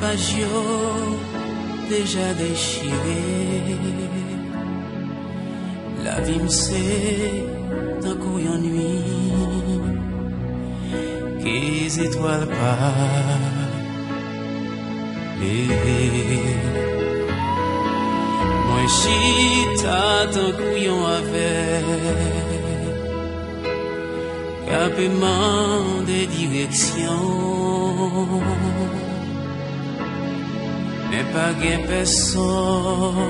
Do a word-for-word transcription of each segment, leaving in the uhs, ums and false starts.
Paj yo deja dechire. Lavi m se tankou yon nuit ke zetwal pa leve. Mwen chita tankou yon avèg k ap mande direksyon, men pa gen pèsonn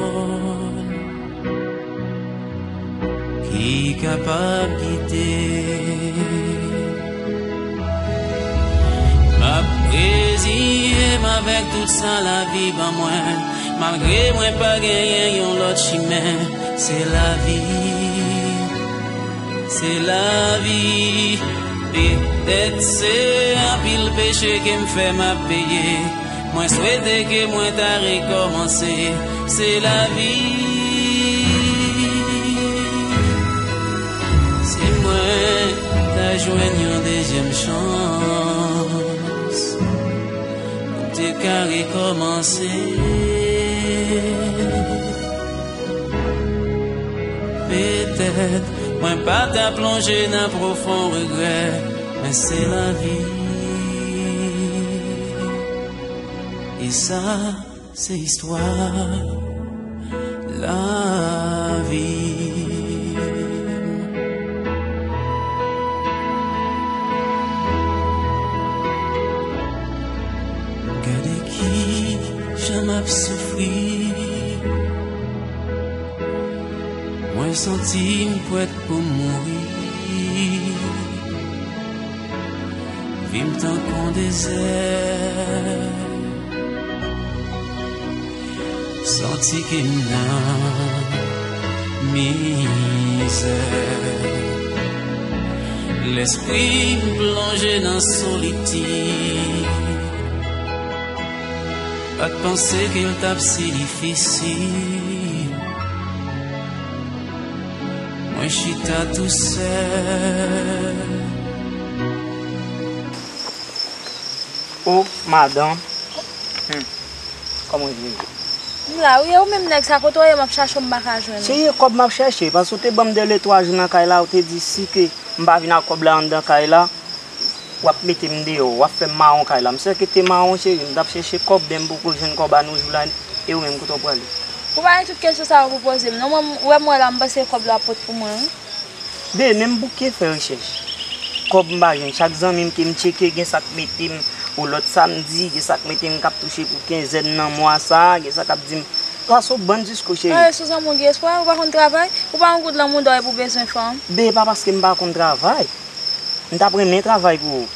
ki kapab gide. M ap reziye m avèk tout sa lavi ban mwen, malgre mwen pa genyen yon lòt chimen. Se lavi, se lavi. Petèt se anpil peche ke m fè m ap peye. Mwen swete ke mwen ta rekòmanse. Se lavi. Si mwen ta jwenn yon dezyèm chans, m te ka rekòmanse. Petèt mwen pa ta plonje nan pwofon regrè, men se lavi. E sa, se istwa lavi. Gade ki jan m ap soufri. Mwen santi m prèt pou m mouri. Vi m tankou yon dezè. Santi ke m nan mizè. Lespri m plonje nan solitid. Pa t panse ke l t ap si difisil. Mwen chita tou sèl. O, madanm. Hmm. Kòman w ye? M la wi, e ou menm nèg sa, kote w ye? M ap chache w, m pa ka jwenn ou. Se kòb m ap chèche, paske w te ban m de le twa jou nan kay la, ou te di si ke m pa vin ak kòb la anndan kay la, w ap mete m deyò, w ap fè m mawon kay la. M sèke te mawon, cheri, m t ap chèche kòb, men m poko jwenn kòb a nou jou la, e ou menm, kote w prale? Ou pa gen tout kesyon sa yo pou poze m, non, mwen, ou wè m wè la, m panse kòb la w ap pot pou mwen, wi. Be, men m bouke fè rechèch. Kòb m pa jwenn. Chak zanmi m ke m tcheke, gen sa k mete m, o lòt samdi, gen sa k mete m k ap touche pou kenzèn nan mwa sa, gen sa k ap di m, sa se yon bann disko, cheri. Anyen, sou zanmi w gen espwa, ou pa konn travay, ou pa yon goud lan mouda w epi w bezwen fanm. Be, e pa paske m pa konn travay. M t ap renmen travay pou ou,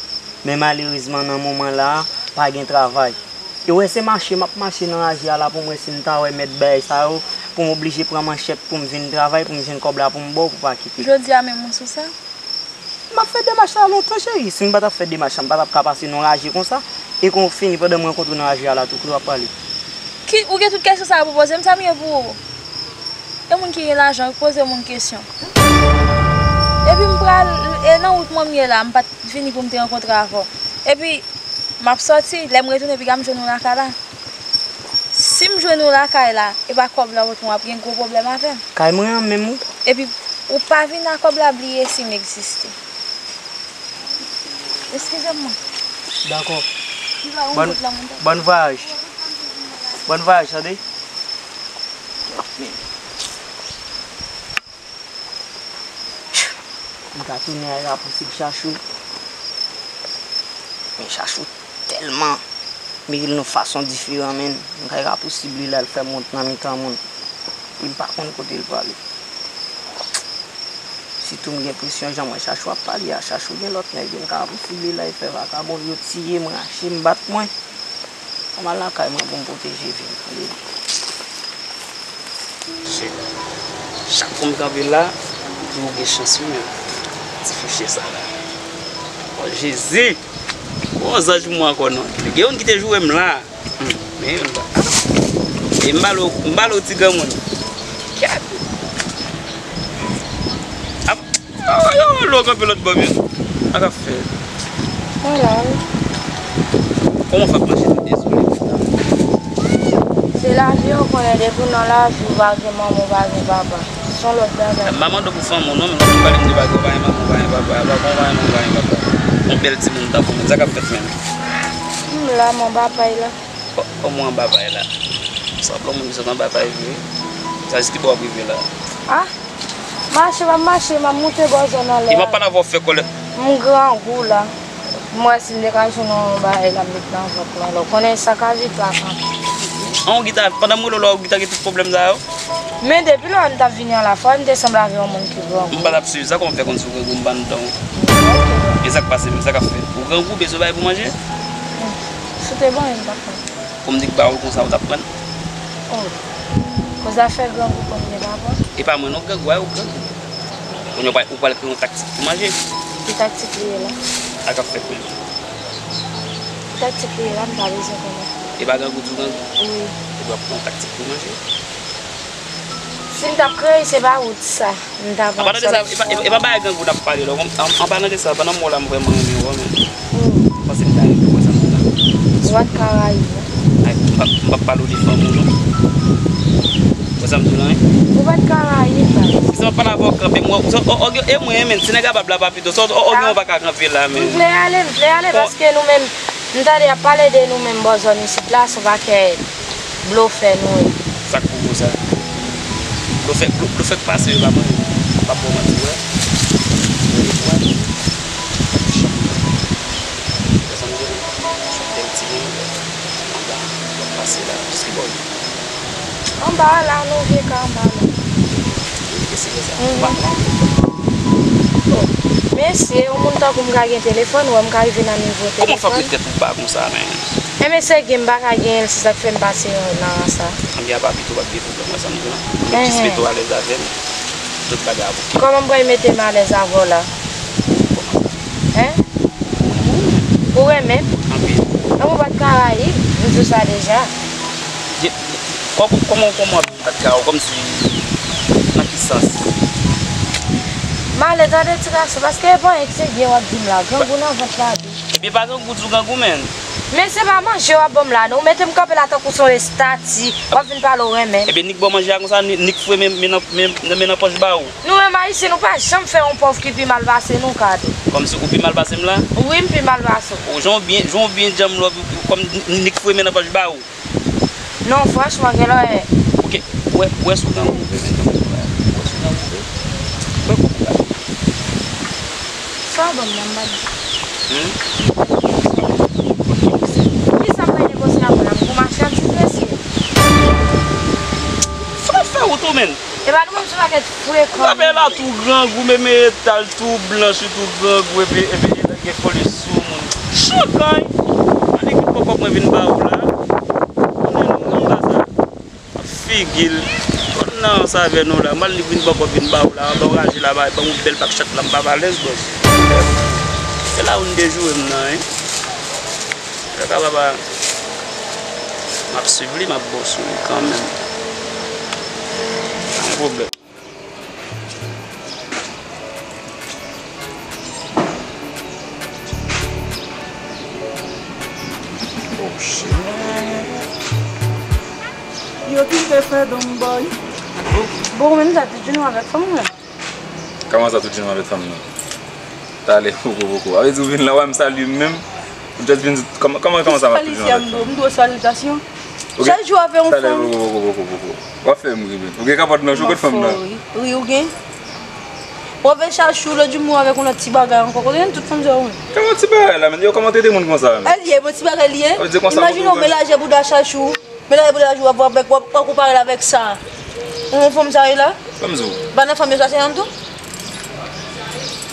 men malerezman nan moman la a, pa gen travay. E w wè se mache m ap mache nan raje a la pou m wè si m ta wè mèt bagay sa yo, pou m oblije pran manchèt pou m vin travay, pou m jwenn kòb la pou m ba w, pou w pa kite. Jodi a menm ou sou sa? M ap fè demach la lontan, cheri. Si m pa t ap fè demach la, m pa t ap ka pase nan raje konsa, e kon fini pandan m rankontre w nan raje a la tou, kote w ap prale? Ki, ou gen tout kesyon sa yo pou poze m, sa m ye pou ou? E moun ki gen lajan, wi, k poze moun kesyon. Epi m pral, e nan wout mwen m ye la, m pa t vini pou m te rankontre avè w. Epi, m ap sòti, lè m retounen, piga m jwenn ou lakay la. Si m jwenn ou lakay la, e pa kòb la w ap gen gwo pwoblèm avè m. Kay mwen an menm, wi. Epi, ou pa vin ak kòb la, bliye si m egziste. Eskize m, mwen. Dakò. M ba ou yon Bòn, kout la, mwen. Bòn vwayaj. Bòn vwayaj, tande? M ka tounen a Rapousib Chachou. Men Chachou tèlman mele l yon fason diferan, menn. M ka Rapousib li la, l fè m wont nan mitan moun. Li m pa konn kote l prale. Sitou m gen enpresyon jan m wè Chachou ap pale a, Chachou gen lòt nèg, m ka Rapousib li la, li fè vakabon, yo tiye m, rache m, bat mwen. Ann al lakay mwen pou m pwoteje vi m, tande? Chak fwa m kanpe la, m toujou gen chans wi menm. Ti fichye sa la. O Jezi! Gon zanj pou mwen ankò non. Gen youn ki te joure m la. Hmm, men youn pa. E m ba l, m ba l ti granmoun. Kèt! Ap, oh, yo, lò kanpe lòt bò men. Sa k ap fè? Wala wi. Kòman w fè ap mache tou dezole konsa? Lavi, ou konnen, depi w nan lavi, ou pa gen manman, ou pa gen papa. Se yon lòt bagay. M pa mande w pou fanmi w non, men ou pale m de pa gen, ou pa gen manman, ou pa gen papa, pa gen, ou pa gen manman, ou pa gen papa. Yon bèl timoun tankou mwen, sa k ap fèt menm? M la, m anba pay la. Kò-, kòman anba pay la? Sanble yon moun ki sot anba pay vre. Sa jis ki bò w ap rive la? Ah, mache, m ap mache, m ap moute bò zòn anlè a. E m ap pale avè w, fè kòlè. M grangou la. M wè si m te ka jwenn yon bagay la, m met nan vant mwen la. Ou konnen sa ka vit la kanpe. An, ou gita, pandan m rele w la, ou gita gen tout pwoblèm sa yo? Men depi lè m t ap vini an la, fò m te sanble avè yon moun ki grangou. M pa t ap swiv sa, kòman m fè konn si w grangou, m pa nan tan w? E sa k pase menm, sa k ap fèt? Ou grangou, bezwen bagay pou manje? Hmm. Si w te ban mwen, m t ap pran. Pou m di k ba ou l konsa, ou t ap pran l? Oh. Koz afè grangou, pou m te pa pran. E pa mwen non k grangou, a ou k grangou. Kounye a ou pral, ou pral kreye yon taktik pou manje. Ki taktik li ye la? Sa k ap fèt menm? Ki taktik li ye la, m ta bezwen konnen. E pa grangou di w grangou? Wi. Epi w ap pran yon taktik pou manje? Si m t ap kreye, se pa wout sa. M ta pran sòt. An palan de sa, e pa, e pa, e pa bagay grangou n ap pale la. An, an palan de sa, pandan m wè w la, m vrèman renmen w, men. Hmm. M panse m ta renmen w, wè sa m di la. Ou pa t ka rayi m. Ay, m p ap, m p ap pale w de fanmi w non. Wè sa m di w la, wi. Ou pa t ka rayi m, baz. Se m ap pale avè w kanpe, m wè, o, o, o, e mwen, men, si nèg la p ap la, pa pito, sa, o, o, ou pa ka kanpe la, men. M vle ale, m vle ale, paske nou menm, m tande y ap pale de nou menm bò zòn isit la, se yon pakèt blofè nou ye. Sa k pou konsa? Blofè, blo-, blofè k pase yo pa mwen. M p ap ba w manti, wè. Wè, wè. Wè sa m di w? Sou bèl ti nen, anba, w ap pase la, jis ki bò l? Anba a la, nou vye ka anba la. Wi, e se sa. Mhm. Bon, men si yon moun tankou m ka gen telefòn, wè m ka rive nan nivo telefòn. Kòman w fè pou tèt ou ba konsa, men? Enben se gen, m pa ka genyen l, se sa k fè m pase nan rans sa. Anbyen apa pito w ap gen pwoblèm, wè sa m di w lan? Ou jis mete w alèz avè m, tout bagay ap oke. Kòman m pral mete m alèz avè w la? Kòman sa? Hen? Ou renmen m? Anpil. Enben ou pa t ka rayi m, m di w sa deja. Kòman, kòman, kòman? Sa k ka, kòmsi, nan ki sans? M ale tande ti gason, paske e pa anyen ki se byen w ap di m la, grangou nan vant la tou. Ebyen, pa grangou di w grangou, menn. Men se pa manje w ap ban m la, non. Ou mete m kanpe la tankou se yon estati, w ap vin pale w renmen m. Ebyen, ni k ba w manje a konsa, ni, ni k foure men, men nan, men, men nan pòch ba ou. Nou menm Ayisyen, nou pa janm fè yon pòv ki pi mal pase nou kado. Kòmsi ou pi mal pase m la? Wi, m pi mal pase w. O, jan w byen, jan w byen djanm love, kòm ni, ni k foure men nan pòch ba ou. Non, franchman, gen lòyè. Ok, ou wè, ou wè si w grangou vre, men, ou wè si w grangou vre. Ou wè kòman w gade. Sa w ban m nan, m pa di. Hmm? Kisa m bay negosye avè w la? M gon machandiz, mesye. Sa w fè ou tou, menn? E pa nou menm se yon pakèt frekan. Ou la tou grangou, men, men etal tou blanch, tou grangou, epi, epi gen foli sou moun. Chakay! Annik vin pòpòp mwen vin ba ou la. Konnen nou anba sa. Figi l. Konn nan sa avè nou la. M al li vin pòpòp vin ba ou la. Anba raje la, ba, ban yon bèl bak chat la, m pa alèz, bòs. Se la ou n dejoure m nan, wi. Kaka papa. M ap swiv li, m ap bon sou li kanmenm. Pa gen pwoblèm. Oh, shit. Yo kite fè don boy. Bon, men sa te di nou avèk fanm mwen. Kòman sa, tout jounen avèk fanm nan? Talè, poko, poko. A vle di ou vin la, w a m salye m menm. Ou just vin di, kòman, kòman, kòman sa, m ap tout jounen avèk fanm? M dwe salitasyon. Chak jou avè yon fanm. Talè, poko, poko, poko, poko. W ap fè m ri, menn. Ou gen kapòt nan jou, kot fanm nan? Ri, ou gen. W ap fè chachou, lòt jou m wè avèk yon lòt ti bagay ankò. Kote gen tout fanm sa yo, menn? Kòman ti bagay la, menn? Yo, kòman w trete moun konsa, menn? Èl ye, bon ti bagay li ye. Imajine w melaje bouda chachou. Men lè pou lè jou w ap, w ap, w ap konpare l avèk sa. Ou konn fanm sa ye la? Ban m di w. Bann fanm yo sa se yon tou?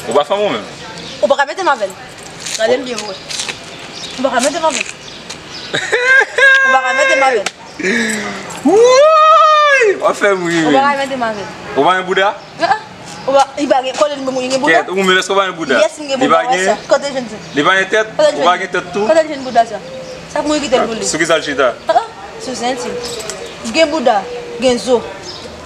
Ou pa fanm ou menm? Ou pa ka mete m avè l. Gade m byen pou wè. Ou pa ka mete m avè l. Ou pa ka mete m avè l. Wouy! W ap fè m ri, menn. Ou pa ka mete m avè l. Ou pa gen bouda? Ah, ah. Ou pa, li pa gen, kote li menm, li gen bouda? Kèt, ou menm, èske w pa gen bouda? Yes, m gen bouda, wè sa. Kote jwenn sa? Li pa gen tèt? Ou pa gen tèt tou? Kote l jwenn bouda sa? Sa pou mwen kite l pou li. Sou ki sa l chita? Ah, ah, sou senti. Gen bouda, gen zo.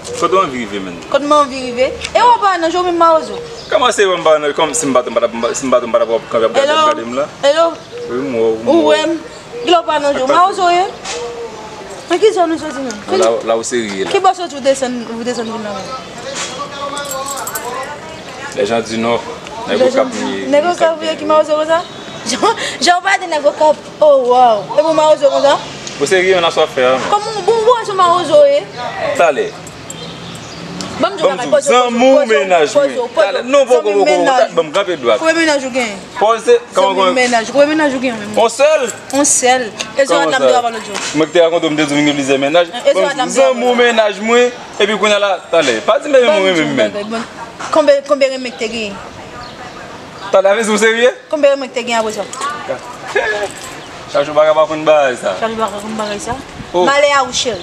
Kote w anvi rive, menn? Kote m anvi rive? E w pa nan zo, menm mawozo. Kòman se w m pa nan, kòm si m pa t, m pa t ap, si m pa t, m pa t ap kanpe ap gade, ap gade m la? Hello? Hello? Wi, m wè w, m wè w. Ou wè m? Kilè w pa nan zo? Mawozo ye? Nan ki zòn ou soti menm? Non, la, la ou serye la. Ki bò soti ou desann, ou desann vin nan menm? Lèjan di Nò, nèg Okap. Nèg Okap ki mawozo konsa? Jan, jan ou pale de nèg Okap. Oh, wow. E pou mawozo konsa? Ou serye, menm nan sa w ap fè a, menm. Kòman, bon, bon, se mawozo ye? Talè. Ban m di w bagay, poze w, poze w, poze w, poze w. Talè, non, poko, poko, poko. Ban m kanpe dwat. Konbyen mennaj ou gen? Poze, kòman, kòman? Mennaj, konbyen mennaj ou gen menm? On sèl. On sèl. E se w t ap dwe avan lòt jou. Mwen ki te rakonte w m te di w m gen plizyè mennaj. E se w t ap dwe avan lòt jou. Zanmi w mennaj mwen, epi kounye a la, talè. Pa di m bebe mwen renmen m menm. Konbyen, konbyen renmen ki te gen? Talè, avè di w serye? Konbyen renmen ki te gen apre sa? Chachou pa ka pa konn bagay sa. Chachou pa ka konn bagay sa? Oh. Malè a ou cheri.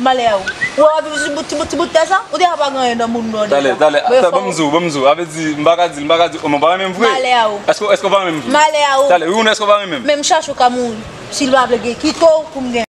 Malè a ou. Ou wè w ap viv sou bout, ti bout, ti bout tè sa? Ou deja pa gen anyen nan moun nan deja. Talè, talè, ban m di w, ban m di w. Avè di, m pa ka di, m pa ka di, oh, mwen pa renmen m vre. Malè a ou. Èske, èske w pa renmen m vre? Malè a ou. Talè, wi ou non, èske w pa renmen m? Menm Chachou ka mouri. Si l pa vle gen, kite w pou m gen.